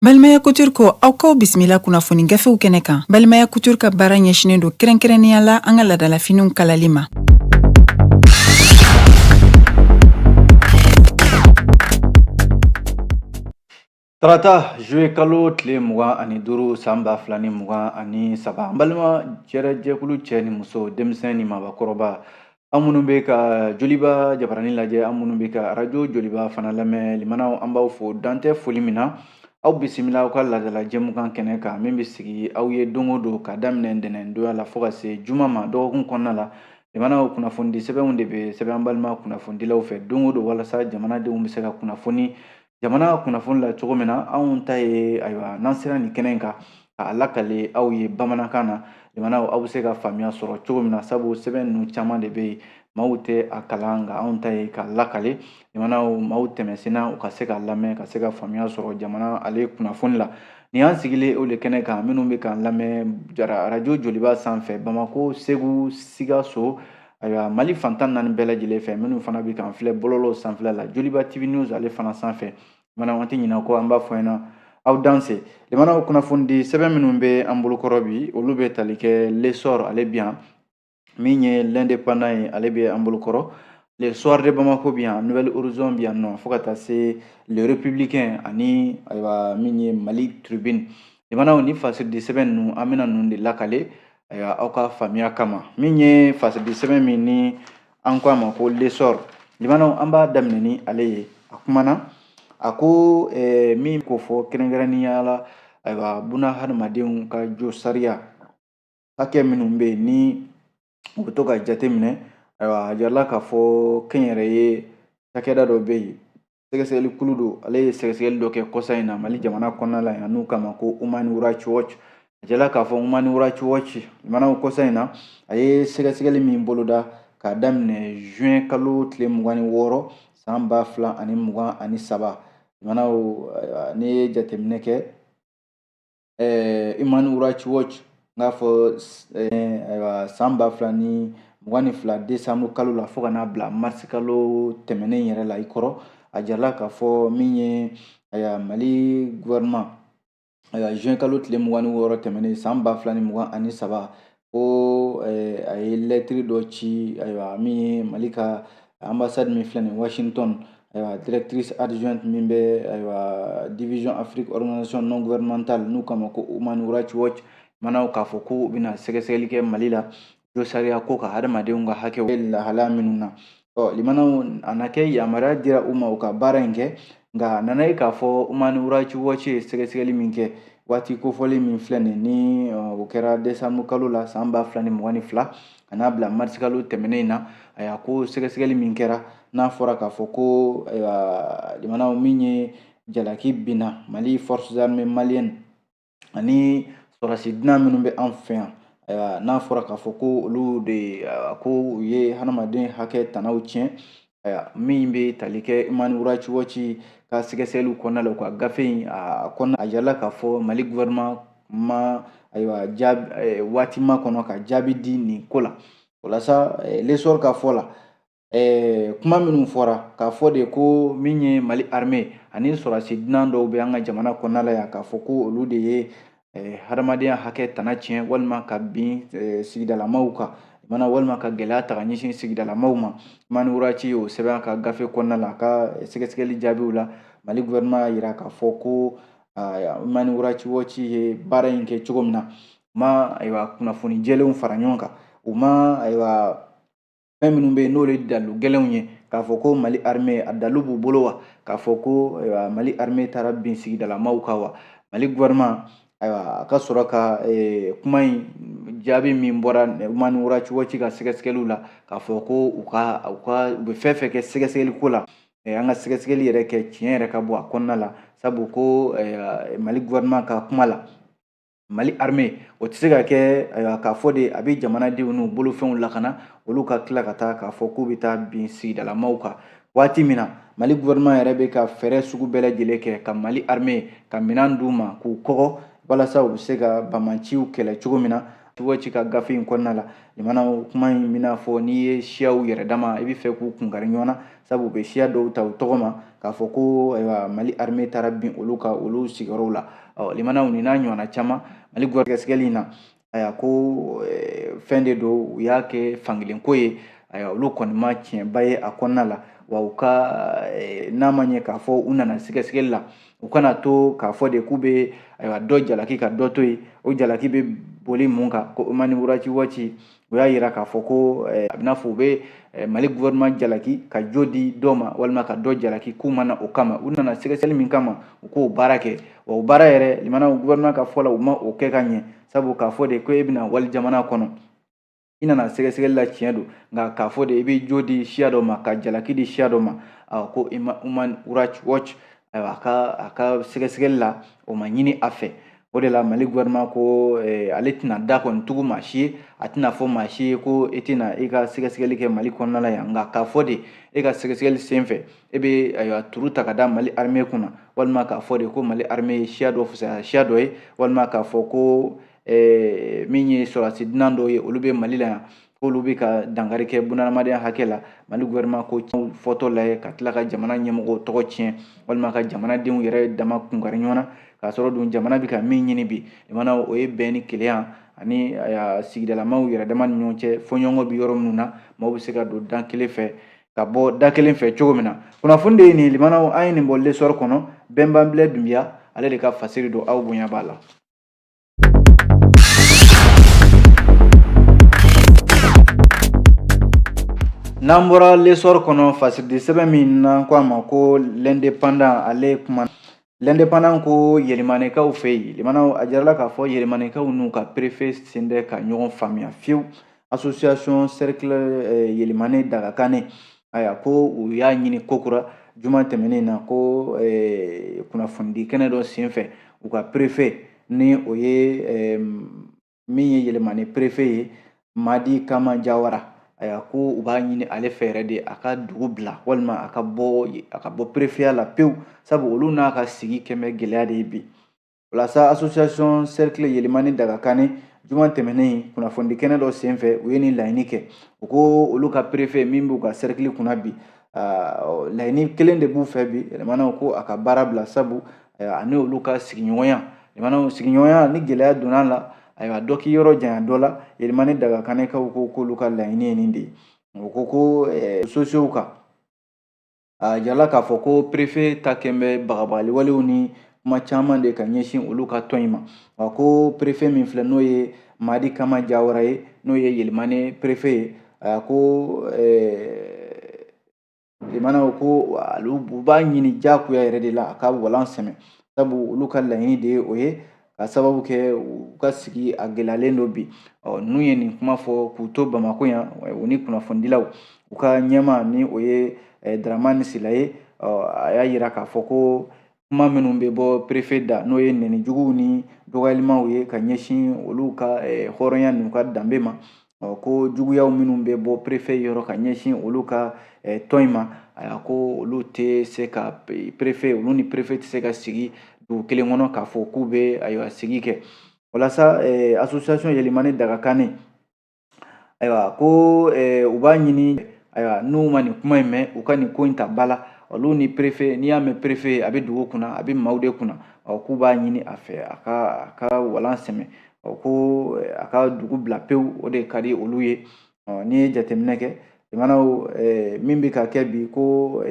Balimaya Couture ko aw k'aw bisimila kunnafoni gafew kɛnɛ kan. Balimaya Couture ka baara ɲɛsinnen don kɛrɛnkɛrɛnnenya la an ka laadalafiniw kalali ma. Tarata juillet kalo tile 25 san 2023, an balima jɛrɛjɛkulu cɛ ni muso, denmisɛn ni maabakɔrɔba, an minnu bɛ ka Joliba jabaranin lajɛ, an minnu bɛ ka arajo Joliba fana lamɛn, limanaw, an b'aw fo dan tɛ foli min na. Aw bisimila aw ka laadala jɛmukan kɛnɛ kan min bɛ sigi aw ye don o don ka daminɛ ntɛnɛndonya la fo ka se juma ma dɔgɔkun kɔnɔna la. Limanaw, kunnafonidi sɛbɛnw de bɛ sɛbɛn an balima kunnafonidilaw fɛ don o don walasa jamanadenw bɛ se ka kunnafoni jamana kunnafoni la cogo min na. Anw ta ye, ayiwa, n'an sera nin kɛnɛ in kan k'a lakale aw ye bamanankan na, limanaw, aw bɛ se ka faamuya sɔrɔ cogo min na, sabu sɛbɛn ninnu caman de bɛ yen, maaw tɛ a kalan, nka anw ta ye k'a lakale limanaw, maaw tɛmɛsenna u ka se k'a lamɛn, ka se ka faamuya sɔrɔ jamana ale kunnafoni la. Nin y'an sigilen o de kɛnɛ kan. Minnu bɛ k'an lamɛn arajo Joliba sanfɛ Bamako, Segu, Sikaso, ayiwa, Mali fan 14 bɛɛ lajɛlen fɛ, minnu fana bɛ k'an filɛ bɔlɔlɔw sanfɛla la, Joliba TV News ale fana sanfɛ, limanaw, an tɛ ɲinɛ kɔ, an b'a fɔ ɲɛna aw danse. Limanaw, kunnafonidi sɛbɛn minnu bɛ an bolokɔrɔ bi, olu bɛ tali kɛ L'Essor ale bi yan, min ye L'Indépendant ye, ale bɛ an bolokɔrɔ, Le Soir de Bamako bi yan, Nouvel Horizon bi yan nɔ, fo ka taa se Le Républicain ani, ayiwa, min ye Mali Tribune. Limanaw, ni fasiridi sɛbɛn ninnu, an bɛna ninnu de lakale, ayiwa, aw ka faamuya kama. Min ye fasiridi sɛbɛn min ni an ko a ma ko L'Essor, limanaw, an b'a daminɛ ni ale ye. A kumana, a ko min ko fɔ kɛrɛnkɛrɛnnenya la, ayiwa, buna hadamadenw ka jo sariya hakɛ minnu bɛ yen ni u bɛ to ka jate minɛ, ayiwa, a jirala k'a fɔ kɛnyɛrɛye cakɛda dɔ bɛ yen, sɛgɛsɛgɛli kulu don, ale ye sɛgɛsɛgɛli dɔ kɛ kɔsa in na Mali jamana kɔnɔna la yan, n'u k'a ma ko Human Rights Watch. A jirala k'a fɔ Human Rights Watch, limanaw, kɔsa in na a ye sɛgɛsɛgɛli min boloda k'a daminɛ juin kalo tile 26 san 2023, limanaw, n'i ye jateminɛ kɛ, Human Rights Watch n k'a fɔ, ayiwa, san 2022 décembre kalo la fo ka n'a bila mars kalo tɛmɛnen yɛrɛ la i kɔrɔ, a jirala k'a fɔ min ye, ayiwa, Mali gouvernement, ayiwa, juin kalo tile 26 tɛmɛnen san 2023, ko a ye lɛtiri dɔ ci, ayiwa, min ye Mali ka ambassade min filɛ nin Washington, ayiwa, directrice adjointe min bɛ, ayiwa, division Afrique organisation non gouvernementale n'u k'a ma ko Human Rights Watch, manaw, k'a fɔ ko u bɛna sɛgɛsɛgɛli kɛ Mali la jo sariya ko ka hadamadenw ka hakɛw lahalaya minnu na. Ɔ limanaw, a na kɛ yamaruya dira u ma u ka baara in kɛ, nka a nana ye k'a fɔ Human Rights Watch ye sɛgɛsɛgɛli min kɛ waati kofɔlen min filɛ nin ni o kɛra décembre kalo la san 2022 ka n'a bila mars kalo tɛmɛnen in na, ayiwa, ko sɛgɛsɛgɛli min kɛra n'a fɔra k'a fɔ ko, ayiwa, limanaw, min ye jalaki binna Mali forces armées maliennes ani sɔrɔdasi dunan minnu bɛ an fɛ yan, ayiwa, n'a fɔra k'a fɔ ko olu de ko u ye hadamaden hakɛ tanaw tiɲɛ, ayiwa, min bɛ tali kɛ Human Rights Watch ka sɛgɛsɛgɛliw kɔnɔna la, u ka gafe in a kɔnɔna, a jirala k'a fɔ Mali gouvernement ma, ayiwa, jaabi waati ma kɔnɔ ka jaabi di nin ko la. O la sa, L'Essor ka fɔ la, kuma minnu fɔra k'a fɔ de ko min ye Mali armée ani sɔrɔdasi dunan dɔw bɛ an ka jamana kɔnɔna la yan, k'a fɔ ko olu de ye hadamadenya hakɛ tana tiɲɛ walima ka bin sigidalamaw kan mana, walima ka gɛlɛya ta ka ɲɛsin sigidalamaw ma, Human Rights y'o sɛbɛn a ka gafe kɔnɔna la, a ka sɛgɛsɛgɛli jaabiw la. Mali gouvernement y'a jira k'a fɔ ko Human Rights Watch ye baara in kɛ cogo min na, u ma, ayiwa, kunnafoni jɛlenw fara ɲɔgɔn kan, u ma, ayiwa, fɛn minnu bɛ yen n'olu ye dalu gɛlɛnw ye k'a fɔ ko Mali armée a dalu b'u bolo wa, k'a fɔ ko, ayiwa, Mali armée taara bin sigidalamaw kan wa. Mali gouvernement, ayiwa, a ka sɔrɔ ka kuma in jaabi min bɔra Human Rights Watch ka sɛgɛsɛgɛliw la, k'a fɔ ko u bɛ fɛn fɛn kɛ sɛgɛsɛgɛli ko la, an ka sɛgɛsɛgɛli yɛrɛ kɛ, tiɲɛ yɛrɛ ka bɔ a kɔnɔna la, sabu ko Mali gouvernement ka kuma la, Mali armée o tɛ se ka kɛ, ayiwa, k'a fɔ de a bɛ jamanadenw n'u bolofɛnw lakana, olu ka tila ka taa k'a fɔ k'u bɛ taa bin sigidalamaw kan, waati min na Mali gouvernement yɛrɛ bɛ ka fɛɛrɛ sugu bɛɛ lajɛlen kɛ ka Mali armée ka minɛn d'u ma k'u kɔgɔ walasa u bɛ se ka bamanciw kɛlɛ cogo min na. Watch ka gafe in kɔnɔna la. Limanaw, kuma in bɛna fɔ n'i ye siyaw yɛrɛ dama, i bɛ fɛ k'u kunkari ɲɔgɔn na, sabu u bɛ siya dɔw ta u tɔgɔ ma k'a fɔ ko ayiwa Mali armée taara bin olu kan olu sigiyɔrɔw la. Ɔ limanaw, nin n'a ɲɔgɔnna caman, Mali sɛgɛsɛgɛli in na, ayiwa ko fɛn de don, u y'a kɛ fankelen ko ye. Ayiwa, olu kɔni ma tiɲɛba ye a kɔnɔna la. Wa u ka n'a ma ɲɛ k'a fɔ u nana sɛgɛsɛgɛli la, u kana to k'a fɔ de k'u bɛ ayiwa dɔ jalaki ka dɔ to yen. O jalaki bɛ boli mun kan? Ko Human Rights Watch, u y'a yira k'a fɔ ko a bɛna fɔ u bɛ Mali gouvernement jalaki ka jo di dɔ ma, walima ka dɔ jalaki k'u ma na o kama. U nana sɛgɛsɛgɛli min kama, u k'o baara kɛ. Wa o baara yɛrɛ, limanaw, gouvernement ka fɔ la, u ma o kɛ ka ɲɛ, sabu k'a fɔ de ko e bɛna wali jamana kɔnɔ, i nana sɛgɛsɛgɛli la, tiɲɛ don, nka k'a fɔ de i bɛ jo di siya dɔ ma, ka jalaki di siya dɔ ma, ko Human Rights Watch, ayiwa, a ka sɛgɛsɛgɛli la, o ma ɲini a fɛ. O de la Mali gouvernement ko ale tɛna da kɔni tugu maa si ye, a tɛna fɔ maa si ye ko e tɛna i ka sɛgɛsɛgɛli kɛ Mali kɔnɔna la yan. Nka k'a fɔ de e ka sɛgɛsɛgɛli sen fɛ, e bɛ ayiwa turu ta ka da Mali armée kunna, walima k'a fɔ de ko Mali armée ye siya dɔ fisaya siya dɔ ye, walima k'a fɔ ko min ye sɔrɔdasi dunan dɔw ye, olu bɛ Mali la yan, k'olu bɛ ka dankari kɛ bunahadamadenya hakɛ la. Mali gouvernement ko fɔtɔ lajɛ ka tila ka jamana ɲɛmɔgɔw tɔgɔ tiɲɛ, walima ka jamanadenw yɛrɛ dama kunkari ɲɔgɔn na, k'a sɔrɔ dun jamana bɛ ka min ɲini bi, limana, o ye bɛn ni kelenya ani sigidalamaw yɛrɛ dama ni ɲɔgɔn cɛ, fɔɲɔgɔnkɔ bɛ yɔrɔ minnu na, maaw bɛ se ka don da kelen fɛ ka bɔ da kelen fɛ cogo min na. Kunnafoni de ye nin, limanaw, an ye nin bɔ L'Essor kɔnɔ. Bɛnbanbilɛ Dunbiya, ale de ka fasiri don, aw bonya b'a la. N'an bɔra L'Essor kɔnɔ, fasiridi sɛbɛn min n'an ko a ma ko L'Indépendant, ale kuma L'Indépendant ko Yelimanekaw fɛ yen, limanaw, a jirala k'a fɔ Yelimanekaw n'u ka préfet sen tɛ ka ɲɔgɔn faamuya fiyewu. Association Cercle Yelimane Dagakane, ayiwa, ko u y'a ɲini kokura juma tɛmɛnen na ko kunnafonidi kɛnɛ dɔ senfɛ, u ka préfet, ni o ye min ye Yelimane préfet ye, Madi Kama Jawara, ayiwa, ko u b'a ɲini ale fɛ yɛrɛ de a ka dugu bila, walima a ka bɔ préfetya la pewu, sabu olu n'a ka sigi kɛn bɛ gɛlɛya de ye bi. Walasa association Cercle Yelimani Dagakane, juma tɛmɛnen, kunnafonidi kɛnɛ dɔ senfɛ, u ye nin laɲini kɛ. U ko olu ka préfet min b'u ka cercle kunna bi, laɲini kelen de b'u fɛ bi, limanaw, ko a ka baara bila, sabu ani olu ka sigiɲɔgɔnya, limanaw, sigiɲɔgɔnya ni gɛlɛya donna la, ayiwa, dɔ k'i yɔrɔ janya dɔ la. Yelimani Dagakanekaw ko k'olu ka laɲini ye nin de ye. U ko ko sociaux kan, a jirala k'a fɔ ko préfet ta kɛn bɛ bagabagali walew ni kuma caman de ka ɲɛsin olu ka tɔn in ma. Wa ko préfet min filɛ, n'o ye Madi Kama Jawara ye, n'o ye Yelimane préfet ye, a ko limanaw, ko u b'a ɲini diyagoya yɛrɛ de la a ka walan sɛmɛ, sabu olu ka laɲini de ye o ye, ka sababu kɛ u ka sigi a gɛlɛyalen don bi. Ɔ n'u ye nin kuma fɔ k'u to Bamako yan, u ni kunnafonidilaw, u ka ɲɛma, ni o ye Daramani Sila ye, a y'a yira k'a fɔ ko kuma minnu bɛ bɔ préfet da, n'o ye nɛnijuguw ni dɔgɔyalimaw ye ka ɲɛsin olu ka hɔrɔnya n'u ka danbe ma, ko juguyaw minnu bɛ bɔ préfet yɔrɔ ka ɲɛsin olu ka tɔn in ma, ayiwa, ko olu tɛ se ka préfet, olu ni préfet tɛ se ka sigi dugu kelen kɔnɔ k'a fɔ k'u bɛ, ayiwa, sigi kɛ. Walasa association Yelimani Dagakane, ayiwa, ko u b'a ɲini, ayiwa, n'u ma nin kuma in mɛn, u ka nin ko in ta ba la. Olu ni préfet, n'i y'a mɛn préfet, a bɛ dugu kunna, a bɛ maaw de kunna. Ɔ k'u b'a ɲini a fɛ a ka walan sɛmɛ, ɔ ko a ka dugu bila pewu, o de ka di olu ye. Ɔ n'i ye jateminɛ kɛ, limanaw, min bɛ ka kɛ bi, ko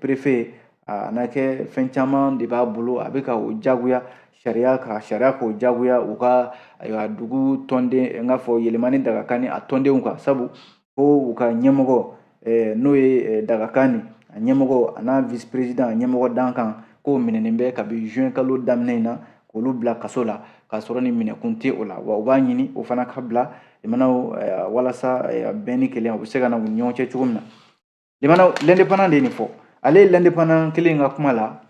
préfet a na kɛ fɛn caman de b'a bolo, a bɛ ka o jagoya sariya ka sariya k'o jagoya u ka, ayiwa, dugu tɔnden, n k'a fɔ Yelimani Dagakani a tɔndenw kan, sabu ko u ka ɲɛmɔgɔ, n'o ye Dagakani a ɲɛmɔgɔ, a n'a vice président, a ɲɛmɔgɔ dankan, k'o minɛnen bɛ kabi juin kalo daminɛ in na, k'olu bila kaso la k'a sɔrɔ ni minɛkun tɛ o la. Wa u b'a ɲini o fana ka bila, limanaw, walasa bɛn ni kelenya u bɛ se ka na u ni ɲɔgɔn cɛ cogo min na. Limanaw, L'Indépendant de ye nin fɔ. Ale ye L'Indépendant kelen ka kuma la,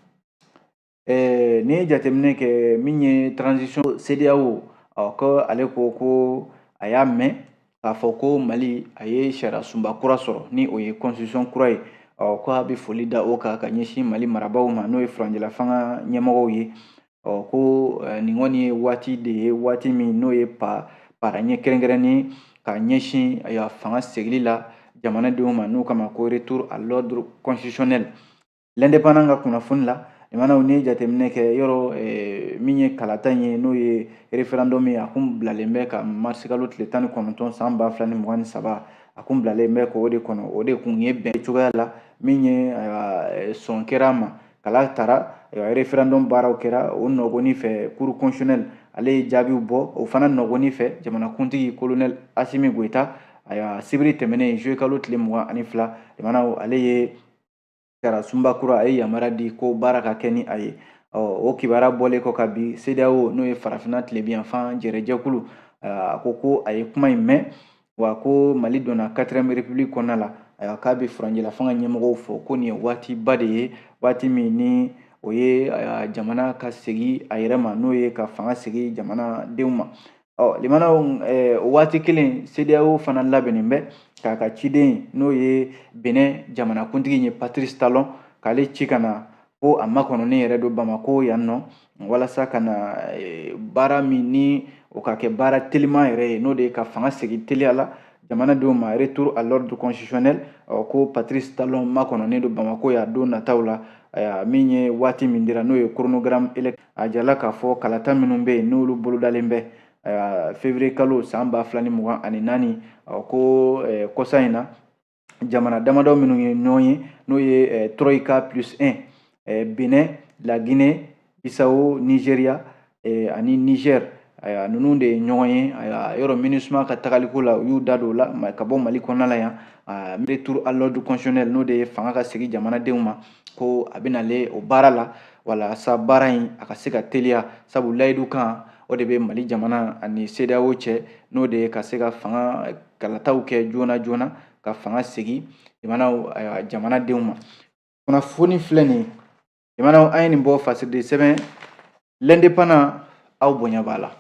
n'i ye jateminɛ kɛ, min ye transition CEDEAO, ko ale ko ko a y'a mɛn k'a fɔ ko Mali a ye sariya sunba kura sɔrɔ, ni o ye constitution kura ye. Ɔ ko a bɛ foli da o kan ka ɲɛsin Mali marabaaw ma, n'o ye furancɛla fanga ɲɛmɔgɔw ye. Ɔ ko nin kɔni ye waati de ye, waati min n'o ye pa baara ɲɛ kɛrɛnkɛrɛnnen ka ɲɛsin ayiwa fanga segili la jamanadenw ma, n'u kama ko retour à l'ordre constitutionnel. L'Indépendant ka kunnafoni la, limanaw, n'i ye jateminɛ kɛ yɔrɔ min ye kalata in ye, n'o ye référendum ye, a kun bilalen bɛ ka marisikalo tile 19 san 2023, a kun bilalen bɛ k'o de kɔnɔ. O de kun ye bɛn cogoya la min ye, ayiwa, sɔn kɛra a ma, kala tara, ayiwa, référendum baaraw kɛra. O nɔgɔni fɛ, cour constitutionnelle ale ye jaabiw bɔ. O fana nɔgɔni fɛ, jamanakuntigi colonel Assimi Goïta, ayiwa, sibiri tɛmɛnen, juillet kalo tile 22, limanaw, ale ye sariya sunba kura, a ye yamaruya di ko baara ka kɛ ni a ye. Ɔ, o kibaruya bɔlen kɔ ka bi, CEDEAO, n'o ye farafinna tilebinyanfan jɛrɛjɛkulu, a ko ko a ye kuma in mɛn, wa ko Mali donna 4e république kɔnɔna la. Ayiwa, k'a bɛ furancɛla fanga ɲɛmɔgɔw fɔ ko nin ye waatiba de ye, waati min ni o ye jamana ka segin a yɛrɛ ma, n'o ye ka fanga segin jamanadenw ma. Ɔ, limanaw, o waati kelen, CEDEAO fana labɛnnen bɛ k'a ka ciden, n'o ye Benin jamanakuntigi ye, Patrice Talon, k'ale ci ka na, ko a makɔnɔnen yɛrɛ don Bamako yan nɔ, walasa ka na baara min ni o ka kɛ baara teliman yɛrɛ ye, n'o de ye ka fanga segin teliya la jamanadenw ma, retour à l'ordre constitutionnel. Ɔ, ko Patrice Talon makɔnɔnen don Bamako yan don nataw la. Ayiwa, min ye waati min dira, n'o ye chronogramme, a jirala k'a fɔ kalata minnu bɛ yen, n'olu bolodalen bɛ, ayiwa, février kalo san 2024. Ɔ, ko kɔsa in na, jamana damadɔ minnu ye ɲɔgɔn ye, n'o ye Troïka plus 1, Benin, la Guinée Bissau, Nigeria ani Niger, ayiwa, ninnu de ye ɲɔgɔn ye. Ayiwa, yɔrɔ MINUSMA ka tagaliko la, u y'u da don o la ka bɔ Mali kɔnɔna la yan. Retour à l'ordre constitutionnel, n'o de ye fanga ka segin jamanadenw ma, ko a bɛ nalen o baara la walasa baara in a ka se ka teliya, sabu layidu kan o de bɛ Mali jamana ani CEDEAO cɛ, n'o de ye ka se ka fanga kalataw kɛ joona joona, ka fanga segin jamanaw, ayiwa, jamanadenw ma. Kunnafoni filɛ nin ye, jamanaw, an ye nin bɔ fasiriden sɛbɛn L'Indépendant, aw bonya b'a la.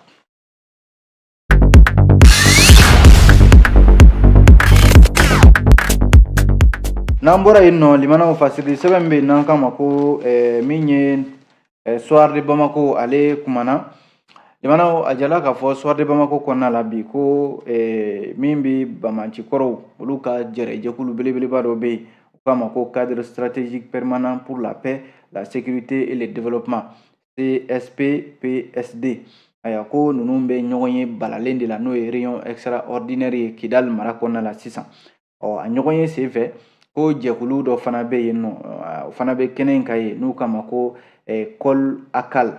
N'an bɔra yen nɔ, limanaw, fasiriden sɛbɛn bɛ yen n'an k'a ma ko min ye Soir de Bamako, ale kumana. Limanaw, a jala k'a fɔ Soir de Bamako kɔnɔna la bi ko min bɛ banbaanci kɔrɔw, olu ka jɛrɛjɛkulu belebeleba dɔ bɛ yen, u k'a ma ko cadre stratégique permanent pour la paix, la sécurité et le développement, CSP-PSD. Ayiwa, ko ninnu bɛ ɲɔgɔn ye balalen de la, n'o ye réunion extraordinaire ye Kidal mara kɔnɔna la sisan. Ɔ, a ɲɔgɔn ye senfɛ, ko jɛkulu dɔ fana bɛ yen nɔ, o fana bɛ kɛnɛ in kan yen, n'u k'a ma ko Col Akal.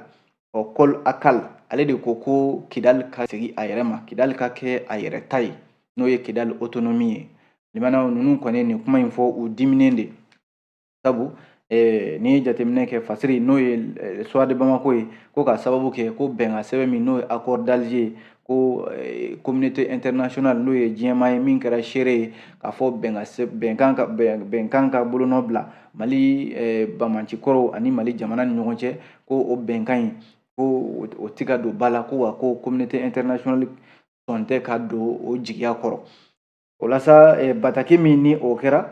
Ɔ, Col Akal, ale de ko ko Kidal ka segin a yɛrɛ ma, Kidal ka kɛ a yɛrɛ ta ye, n'o ye Kidal autonomie ye. Limanaw, ninnu kɔni nin kuma in fɔ, u diminen de, sabu n'i ye jateminɛ kɛ fasiri, n'o ye Soir de Bamako ye, ko ka sababu kɛ ko bɛnkan sɛbɛn min, n'o ye accord d'Alger ye, ko communauté internationale, n'o ye diɲɛmaa ye min kɛra seere ye k'a fɔ bɛnkan ka bolonɔ bila Mali banbaanci kɔrɔw ani Mali jamana ni ɲɔgɔn cɛ, ko o bɛnkan in, ko o tɛ ka don ba la, ko wa ko communauté internationale sɔn tɛ ka don o jigiya kɔrɔ. O la sa, bataki min ni o kɛra,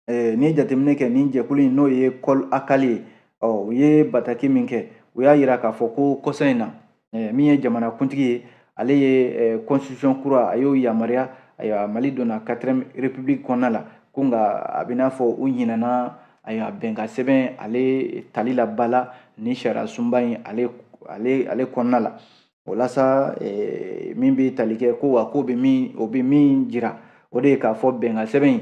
n'i ye jateminɛ kɛ, nin jɛkulu in, n'o ye Col Akal ye, ɔ, u ye bataki min kɛ, u y'a yira k'a fɔ ko kɔsa in na, min ye jamanakuntigi ye, ale ye constitution kura, a y'o yamaruya. Ayiwa, Mali donna 4e république kɔnɔna la, ko nka a bɛ n'a fɔ u ɲinɛna, ayiwa, bɛnkan sɛbɛn ale tali la ba la ni sariya sunba in ale kɔnɔna la. O la sa, min bɛ tali kɛ ko wa ko bɛ min, o bɛ min jira, o de ye k'a fɔ bɛnkan sɛbɛn in,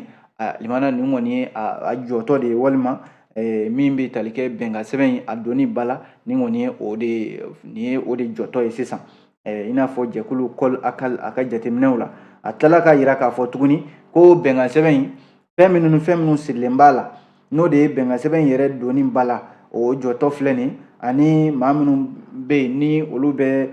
limana, nin kɔni ye a jɔtɔ de ye, walima min bɛ tali kɛ bɛnkan sɛbɛn in a donni ba la, nin kɔni ye o de, nin ye o de jɔtɔ ye sisan. I n'a fɔ jɛkulu Col Akal a ka jateminɛw la, a tilala k'a yira k'a fɔ tuguni ko bɛnkan sɛbɛn in, fɛn minnu sirilen b'a la, n'o de ye bɛnkan sɛbɛn in yɛrɛ donni ba la, o jɔtɔ filɛ nin, ani maa minnu bɛ yen ni olu bɛ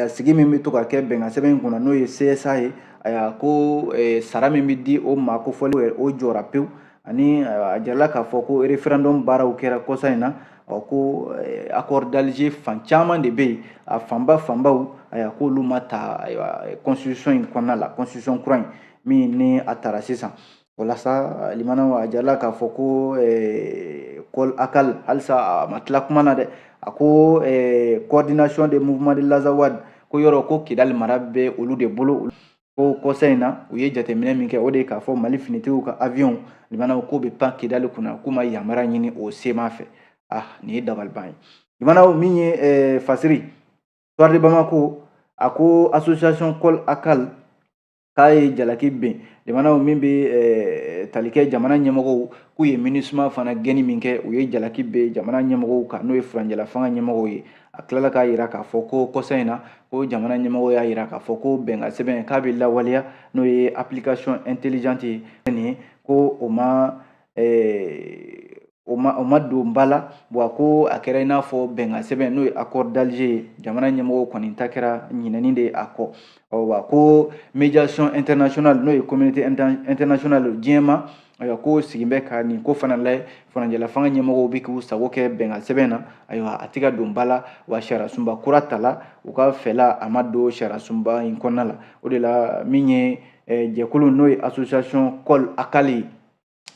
sigi min bɛ to ka kɛ bɛnkan sɛbɛn in kunna, n'o ye CSA ye, ayiwa, ko sara min bɛ di o maa ko fɔli, o jɔra pewu. Ani a jirala k'a fɔ ko référendum baaraw kɛra kɔsa in na. Ɔ, ko accord d'Alger fan caman de bɛ yen, a fanba fanbaw, ayiwa, k'olu ma ta, ayiwa, constitution in kɔnɔna la, constitution kura in min ni a tara sisan. O la sa, limanaw, a jirala k'a fɔ ko Col Akal halisa a ma tila kuma na dɛ. A ko coordination des mouvements de l'Azawad ko yɔrɔ ko Kidali mara bɛ olu de bolo. Ko kɔsa in na, u ye jateminɛ min kɛ, o de ye k'a fɔ Mali finitigiw ka avion limanaw k'o bɛ pan Kidali kunna, k'u ma yamaruya ɲini o CMA fɛ. Ah, nin ye dabaliban ye. Limanaw, min ye fasiri Soir de Bamako, a ko association Kol Akal k'a ye jalaki ben limanaw min bɛ tali kɛ jamana ɲɛmɔgɔw k'u ye MINUSMA fana gɛnni min kɛ, u ye jalaki ben jamana ɲɛmɔgɔw kan, n'o ye furancɛla fanga ɲɛmɔgɔw ye. A tilala k'a yira k'a fɔ ko kɔsa in na, ko jamana ɲɛmɔgɔw y'a yira k'a fɔ ko bɛnkan sɛbɛn k'a bɛ lawaleya, n'o ye application intelligente ye nin ye, ko o ma don ba la. Wa ko a kɛra i n'a fɔ bɛnkan sɛbɛn, n'o ye accord d'Alger ye, jamana ɲɛmɔgɔw kɔni ta kɛra ɲinɛni de ye a kɔ. Wa ko médiation internationale, n'o ye communauté internationale diɲɛma, ayiwa, ko sigin bɛ ka nin ko fana lajɛ. Furancɛla fanga ɲɛmɔgɔw bɛ k'u sago kɛ bɛnkan sɛbɛn na. Ayiwa, a tɛ ka don ba la. Wa sariya sunba kura tala, u ka fɛla a ma don sariya sunba in kɔnɔna la. O de la, min ye jɛkulu, n'o ye association Kol Akali ye,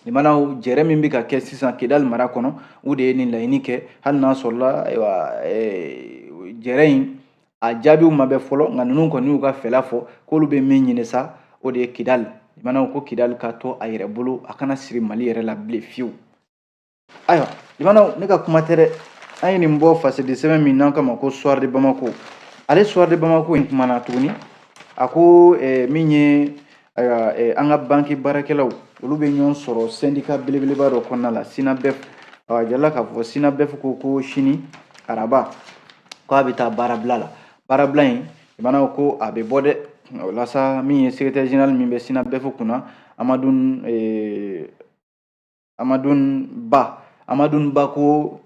limanaw, jɛrɛ min bɛ ka kɛ sisan Kidali mara kɔnɔ, o de ye nin laɲini kɛ. Hali n'a sɔrɔla, ayiwa, jɛrɛ in a jaabiw ma bɛ fɔlɔ, nka ninnu kɔni y'u ka fɛla fɔ k'olu bɛ min ɲini sa, o de ye Kidali, limanaw, ko Kidali ka to a yɛrɛ bolo, a kana siri Mali yɛrɛ la bilen fiyewu. Ayiwa, limanaw, ne ka kuma tɛ dɛ. An ye nin bɔ fasidi sɛbɛn min n'an kama ko Soir de Bamako. Ale Soir de Bamako in kumana tuguni, a ko min ye, ayiwa, an ka banki baarakɛlaw, olu bɛ ɲɔgɔn sɔrɔ syndicat belebeleba dɔ kɔnɔna la, SYNABEF. A jirala k'a fɔ SYNABEF ko sini araba k'a bɛ taa baarabila la. Baarabila in, limanaw, ko a bɛ bɔ dɛ. O la sa, min ye secrétaire général min bɛ SYNABEF kunna, Amadou Ba, Amadou Ba ko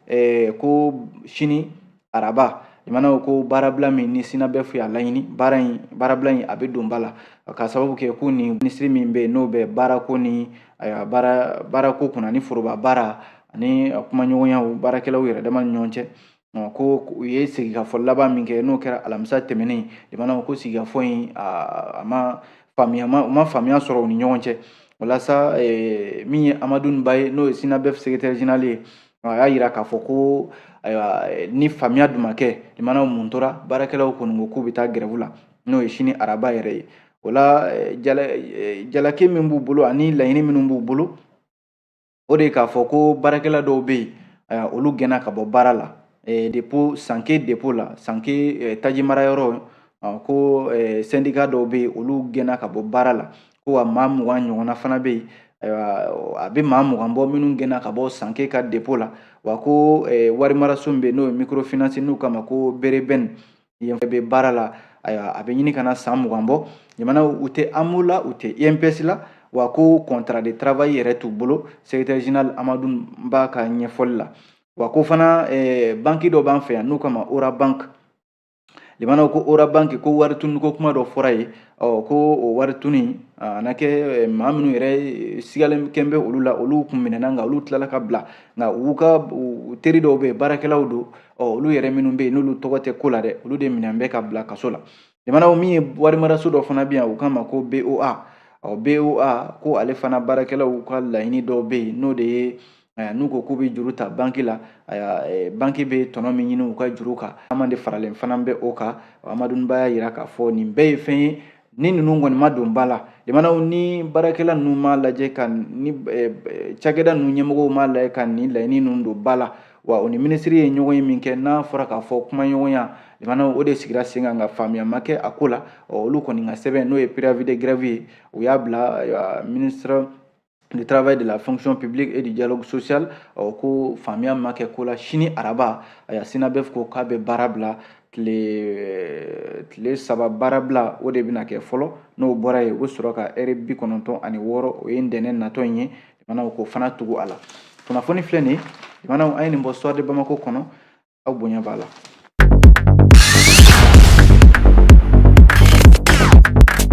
sini araba, limanaw, ko baarabila min ni SYNABEF y'a laɲini, baara in, baarabila in a bɛ don ba la, ka sababu kɛ ko nin minisiri min bɛ yen, n'o bɛ baarako ni, ayiwa, baarako kunna ni foroba baara ani kumaɲɔgɔnyaw baarakɛlaw yɛrɛ dama ni ɲɔgɔn cɛ, ko u ye sigikafɔ laban min kɛ, n'o kɛra alamisa tɛmɛnen, limanaw, ko sigikafɔ in a ma faamuya, u ma faamuya sɔrɔ u ni ɲɔgɔn cɛ. Walasa min ye Amadou Ba ye, n'o ye SYNABEF secrétaire général ye, a y'a yira k'a fɔ ko, ayiwa, ni faamuya dun ma kɛ, limanaw, mun tora, baarakɛlaw kɔni ko k'u bɛ taa grève la, n'o ye sini araba yɛrɛ ye. O la, jalaki min b'u bolo ani laɲini minnu b'u bolo, o de ye k'a fɔ ko baarakɛla dɔw bɛ yen, ayiwa, olu gɛnna ka bɔ baara la dépôt Sanke, dépôt la Sanke taji marayɔrɔ, ko syndicat dɔw bɛ yen, olu gɛnna ka bɔ baara la, ko wa maa 20 ɲɔgɔnna fana bɛ yen. Ayiwa, a bɛ maa 20 bɔ minnu gɛnna ka bɔ Sanke ka dépôt la. Wa ko wari maraso min bɛ yen, n'o ye microfinance, n'u kama ko Berebɛn, yen bɛ baara la, ayiwa, a bɛ ɲini ka na san 20 bɔ. Jamana u tɛ AMO la, u tɛ INPS la, wa ko contrat de travail yɛrɛ t'u bolo, secrétaire général Amadou Ba ka ɲɛfɔli la. Wa ko fana banki dɔ b'an fɛ yan n'u kama Orabank, limanaw, ko Orabank ko wari tunu ko kuma dɔ fɔra yen. Ɔ, ko o wari tunu a na kɛ maa minnu yɛrɛ sigalen kɛn bɛ olu la, olu kun minɛna, nka olu tilala ka bila. Nka u ka teri dɔw bɛ yen, baarakɛlaw don, ɔ, olu yɛrɛ minnu bɛ yen, n'olu tɔgɔ tɛ ko la dɛ, olu de minɛn bɛ ka bila kaso la. Limanaw, min ye warimaraso dɔ fana bɛ yan, u k'a ma ko BOA. Ɔ, BOA ko ale fana baarakɛlaw ka laɲini dɔw bɛ yen, n'o de ye n'u ko k'u bɛ juru ta banki la, banki bɛ tɔnɔ min ɲini u ka juru kan, caman de faralen fana bɛ o kan. Amadou Ba y'a yira k'a fɔ nin bɛɛ ye fɛn ye ni ninnu kɔni ma don ba la, limanaw, ni baarakɛla ninnu ma lajɛ ka ni cakɛda ninnu ɲɛmɔgɔw ma lajɛ ka nin laɲini ninnu don ba la. Wa o ni minisiri ye ɲɔgɔn ye min kɛ, n'a fɔra k'a fɔ kumaɲɔgɔnya, limanaw, o de sigira sen kan, nka faamuya ma kɛ a ko la. Olu kɔni ka sɛbɛn, n'o ye préavis de grève ye, u y'a bila ministre du Travail, de la Fonction publique et du Dialogue social. Ko faamuya ma kɛ ko la, sini araba, ayiwa, SYNABEF ko k'a bɛ baara bila. Tile 3 baara bila, o de bɛna kɛ fɔlɔ. N'o bɔra yen, u bɛ sɔrɔ ka ɛri 96, o ye ntɛnɛn natɔ in ye, limanaw, k'o fana tugu a la. Kunnafoni filɛ nin ye, limanaw, an ye nin bɔ Soir de Bamako kɔnɔ. Aw bonya b'a la.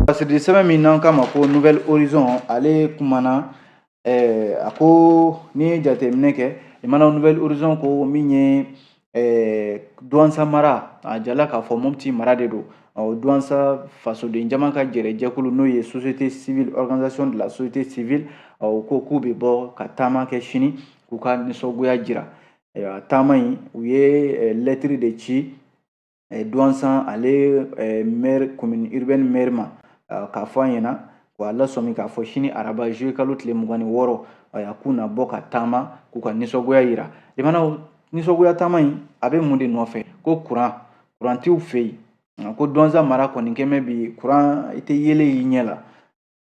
Fasidi sɛbɛn min n'an k'a ma ko Nouvel Horizon, ale kumana, a ko n'i ye jateminɛ kɛ, limanaw, Nouvel Horizon ko min ye Douentza mara, a jala k'a fɔ Mopti mara de don. Douentza fasoden jama ka jɛrɛjɛkulu, n'o ye société civile, organisation de la société civile, o ko k'u bɛ bɔ ka taama kɛ sini k'u ka nisɔngoya jira. Taama in, u ye lɛtiri de ci Douentza ale maire, commune urbaine maire ma, k'a fɔ a ɲɛna k'a lasɔmi k'a fɔ sini araba juillet kalo tile 26, ayiwa, k'u na bɔ ka taama k'u ka nisɔngoya yira. Limanaw, nisɔngoya taama in a bɛ mun de nɔfɛ? Ko courant t'u fɛ yen, ko Douentza mara kɔni kɛmɛ bi courant tɛ yelen y'i ɲɛ la.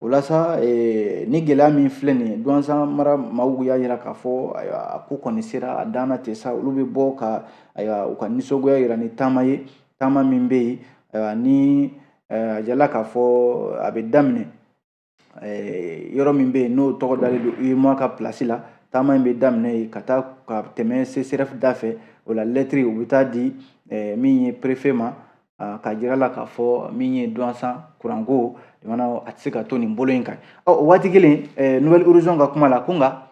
O la sa, ni gɛlɛya min filɛ nin ye, Douentza mara maaw y'a yira k'a fɔ, ayiwa, a ko kɔni sera a dan na ten sa, olu bɛ bɔ ka, ayiwa, u ka nisɔngoya yira ni taama ye. Taama min bɛ yen, ayiwa, ni a jala k'a fɔ a bɛ daminɛ yɔrɔ min bɛ yen n'o tɔgɔ dalen don UEMOA ka place la. Taama in bɛ daminɛ yen ka taa ka tɛmɛ CSRéf da fɛ. O la, lɛtiri u bɛ taa di min ye préfet ma, k'a jira la k'a fɔ min ye Douentza kuranko, a tɛ se ka to nin bolo in kan. Ɔ, o waati kelen, Nouvel Horizon ka kuma la ko nka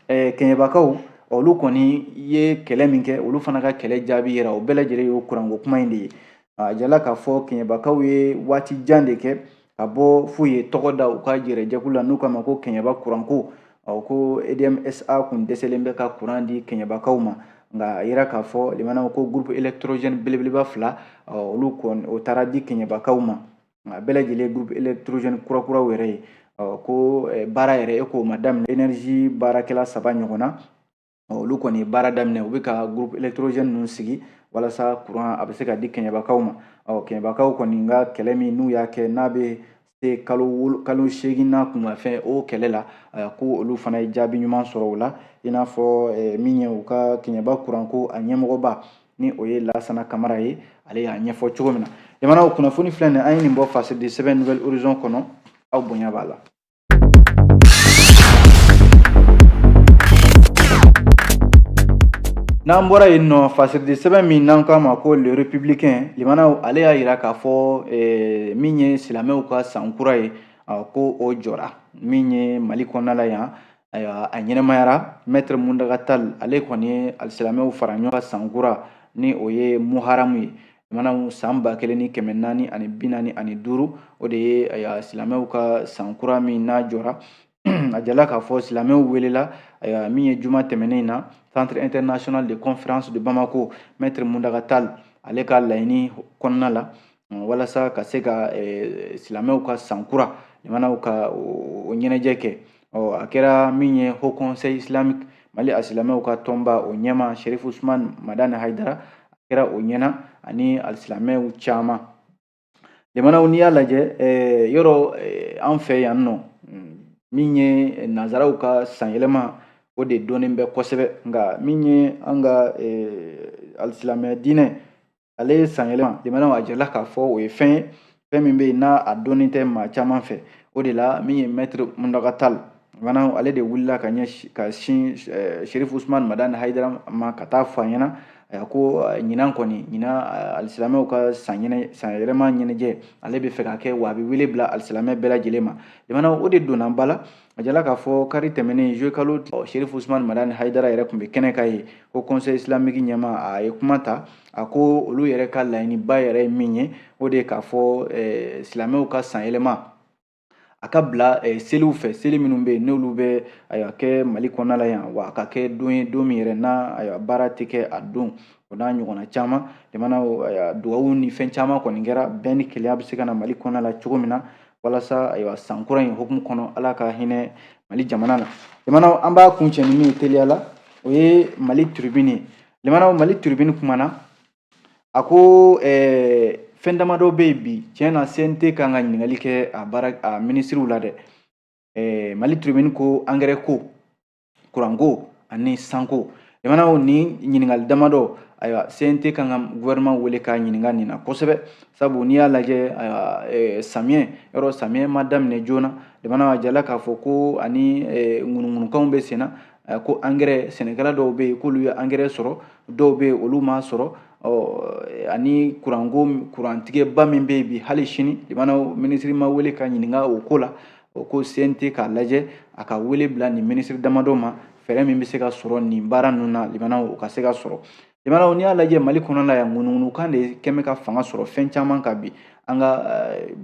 Kɛɲɛbakaw, olu kɔni ye kɛlɛ min kɛ, olu fana ka kɛlɛ jaabi yɛrɛ, o bɛɛ lajɛlen y'o kuranko kuma in de ye. A jala k'a fɔ Kɛɲɛbakaw ye waati jan de kɛ ka bɔ f'u ye tɔgɔ da u ka yɛrɛjɛkulu la n'u k'a ma ko Kɛɲɛba kuranko. Ko EDM SA kun dɛsɛlen bɛ ka kuran di Kɛɲɛbakaw ma, nka a yira k'a fɔ limanaw ko groupe électrogène belebeleba fila, olu kɔni o taara di Kɛɲɛbakaw ma. A bɛɛ lajɛlen groupe électrogène kurakuraw yɛrɛ ye, ko baara yɛrɛ e k'o ma daminɛ. Énergie baarakɛla 3 ɲɔgɔn na, olu kɔni ye baara daminɛ, u bɛ ka groupe électrogène ninnu sigi walasa courant a bɛ se ka di Kɛɲɛbakaw ma. Kɛɲɛbakaw kɔni ka kɛlɛ min n'u y'a kɛ, n'a bɛ se kalo 8 n'a kunkanfɛn, o kɛlɛ la, ko olu fana ye jaabi ɲuman sɔrɔ o la. I n'a fɔ min ye u ka Kɛɲɛba kuranko a ɲɛmɔgɔba, ni o ye Lasana Kamara ye, ale y'a ɲɛfɔ cogo min na. Jamanaw kunnafoni filɛ nin, an ye nin bɔ Fasidi sɛbɛn Nouvel Horizon kɔnɔ, aw bonya b'a la. N'an bɔra yen nɔ, Fasiridi sɛbɛn min n'an k'a ma ko Le Républicain, limanaw, ale y'a yira k'a fɔ min ye silamɛw ka san kura ye, ko o jɔra min ye Mali kɔnɔna la yan. Ayiwa, a ɲɛnamayara. Maître Mountaga Tall, ale kɔni ye alisilamɛw fara ɲɔgɔn kan san kura, ni o ye Muharamu ye, limanaw, san 1445, o de ye, ayiwa, silamɛw ka san kura min n'a jɔra. A jala k'a fɔ silamɛw welela, ayiwa, min ye juma tɛmɛnen in na, Centre international de conférence de Bamako, Maître Mountaga Tall ale ka laɲini kɔnɔna la, walasa ka se ka silamɛw ka san kura, limanaw, ka o ɲɛnajɛ kɛ. Ɔ, a kɛra min ye Haut Conseil islamique, Mali a silamɛw ka tɔnba, o ɲɛma Chérif Ousmane Madani Haidara, a kɛra o ɲɛna ani alisilamɛw caman. Limanaw, n'i y'a lajɛ yɔrɔ an fɛ yan nɔ, min ye nanzaraw ka sanyɛlɛma, o de dɔnnen bɛ kosɛbɛ. Nka min ye an ka alisilamɛ diinɛ ale ye sanyɛlɛma, limanaw, a jirala k'a fɔ o ye fɛn ye, fɛn min bɛ yen n'a a dɔnnen tɛ maa caman fɛ. O de la, min ye Maître Mountaga Tall, limanaw, ale de wulila ka ɲɛ ka sin Chérif Ousmane Madani Haidara ma ka taa fɔ a ɲɛna ko ɲinan kɔni, ɲinan alisilamɛw ka sanyɛlɛma ɲɛnajɛ, ale bɛ fɛ ka kɛ, wa a bɛ wele bila alisilamɛ bɛɛ lajɛlen ma. Limanaw, o de donna ba la. A jala k'a fɔ kari tɛmɛnen juillet kalo, Chérif Ousmane Madani Haidara yɛrɛ tun bɛ kɛnɛ kan ye. Ko Conseil islamique ɲɛma, a ye kuma ta, a ko olu yɛrɛ ka laɲiniba yɛrɛ ye min ye, o de ye k'a fɔ silamɛw ka sanyɛlɛma a ka bila seliw fɛ, seli minnu bɛ yen n'olu bɛ, ayiwa, kɛ Mali kɔnɔna la yan, wa a ka kɛ don ye, don min yɛrɛ n'a, ayiwa, baara tɛ kɛ a don. O n'a ɲɔgɔnna caman, limanaw, ayiwa, dugawu ni fɛn caman kɔni kɛra, bɛn ni kelenya bɛ se ka na Mali kɔnɔna la cogo min na, walasa, ayiwa, san kura in hukumu kɔnɔ, Ala ka hinɛ Mali jamana la. Limanaw, an b'a kuncɛ ni min ye teliya la, o ye Mali Tribune ye. Limanaw, Mali Tribune kumana, a ko fɛn damadɔ bɛ yen bi, tiɲɛ na, CNT kan ka ɲininkali kɛ a baara a minisiriw la dɛ. Mali Tribune ko angɛrɛ ko, kuranko ani sanko. Limanaw, ni ɲininkali damadɔ, ayiwa, CNT kan ka gouvernement wele k'a ɲininka nin na kosɛbɛ. Sabu n'i y'a lajɛ, ayiwa, samiyɛ yɔrɔ, samiyɛ ma daminɛ joona. Limanaw, a jala k'a fɔ ko ani ŋunuŋunukanw bɛ sen na ko angɛrɛ, sɛnɛkɛla dɔw bɛ yen k'olu ye angɛrɛ sɔrɔ, dɔw bɛ yen olu m'a sɔrɔ. Ani kuranko, kurantigɛba min bɛ yen bi, hali sini, limanaw, minisiri ma wele ka ɲininka o ko la. O ko CNT k'a lajɛ, a ka wele bila nin minisiri damadɔ ma, fɛɛrɛ min bɛ se ka sɔrɔ nin baara ninnu na, limanaw, o ka se ka sɔrɔ. Limanaw, n'i y'a lajɛ Mali kɔnɔna la yan, ŋunuŋunukan de kɛn bɛ ka fanga sɔrɔ fɛn caman kan bi an ka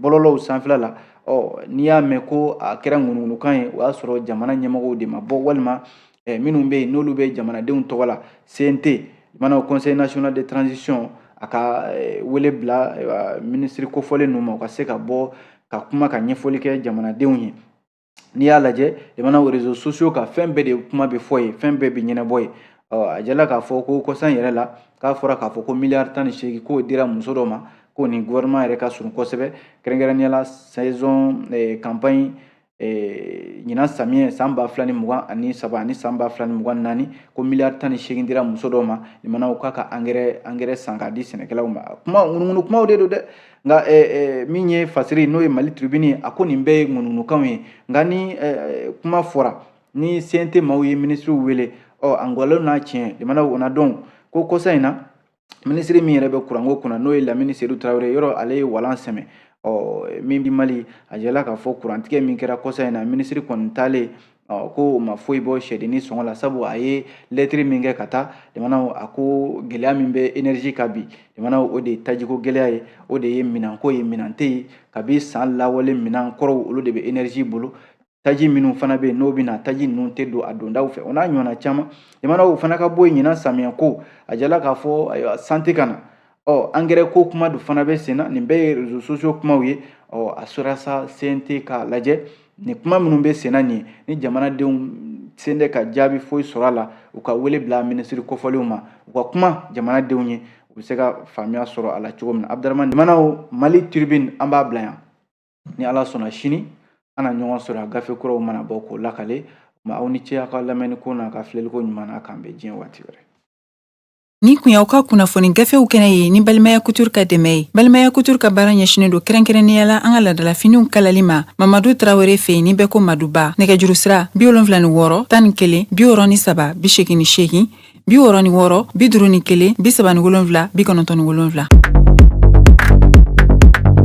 bɔlɔlɔw sanfɛla la. Ɔ, n'i y'a mɛn ko a kɛra ŋunuŋunukan ye, o y'a sɔrɔ jamana ɲɛmɔgɔw de ma bɔ, walima minnu bɛ yen n'olu bɛ jamanadenw tɔgɔ la, CNT, limanaw, Conseil national de transition, a A ka wele bila minisiri kofɔlen ninnu ma, u ka se ka bɔ ka kuma, ka ɲɛfɔli kɛ jamanadenw ye. N'i y'a lajɛ jamana réseaux sociaux kan, fɛn bɛɛ de kuma bɛ fɔ yen, fɛn bɛɛ bɛ ɲɛnabɔ yen. A jala k'a fɔ ko kɔsan yɛrɛ la, k'a fɔra k'a fɔ ko miliyari 18 k'o dira muso dɔ ma, k'o ni gouvernement yɛrɛ ka surun kosɛbɛ, kɛrɛnkɛrɛnnenya la saison campagne ɲinan samiyɛ san 2023 ani san 2024, ko miliyari 18 dira muso dɔw ma limanaw k'a ka engrais san k'a di sɛnɛkɛlaw ma. Kuma ŋunuŋunu kumaw de don dɛ. Nka min ye fasiri, n'o ye Mali Tribune ye, a ko nin bɛɛ ye ŋunuŋunukanw ye. Nka ni kuma fɔra ni CNT maaw ye minisiriw wele, ɔ a nkalon n'a tiɲɛ, limanaw, o na dɔn. Ko kɔsa in na, minisiri min yɛrɛ bɛ kuranko kunna, n'o ye Lamini Sedu Tarawele, yɔrɔ ale ye walan sɛmɛ. Ɔ min bi Mali, a jɛla k'a fɔ kurantigɛ min kɛra kɔsa in na, minisiri kɔni taalen, ɔ ko o ma foyi bɔ sɛdennin sɔngɔ la, sabu a ye lɛtiri min kɛ ka taa jamanaw, a ko gɛlɛya min bɛ énergie kan bi jamanaw, o de ye tajiko gɛlɛya ye, o de ye minɛnko ye, minɛn tɛ yen kabi san lawale, minɛn kɔrɔw olu de bɛ énergie bolo. Taji minnu fana bɛ yen, n'o bɛ na, taji ninnu tɛ don a dondaw fɛ, o n'a ɲɔgɔnna caman. Jamanaw fana ka bɔ yen, ɲinan samiyɛ ko, a jala k'a fɔ ayiwa san tɛ ka na. Ɔ engrais ko kuma dun fana bɛ sen na. Nin bɛɛ ye réseaux sociaux kumaw ye. Ɔ a sera sa CNT k'a lajɛ nin kuma minnu bɛ sen na nin ye, ni jamanadenw sen tɛ ka jaabi foyi sɔrɔ a la, u ka wele bila minisiri kofɔlenw ma, u ka kuma jamanadenw ye, u bɛ se ka faamuya sɔrɔ a la cogo min na. Abudramani, jamanaw, Mali Tribune, an b'a bila yan. Ni Ala sɔnna, sini an na ɲɔgɔn sɔrɔ, gafe kuraw mana bɔ k'o lakale. Aw ni ce aw ka lamɛnni ko n'a ka filɛliko ɲuman na. K'an bɛn diɲɛ waati wɛrɛ. Nin kun y'aw ka kunnafoni gafew kɛnɛ ye ni Balimaya Couture ka dɛmɛ ye. Balimaya Couture ka baara ɲɛsinen don kɛrɛnkɛrɛnnenya la an ka ladalafiniw kalali ma Mamadu Tarawele fɛ yen, ni bɛɛ ko Maduba. Nɛgɛjuru sira: 76 11 63 88, 66 51 37 97.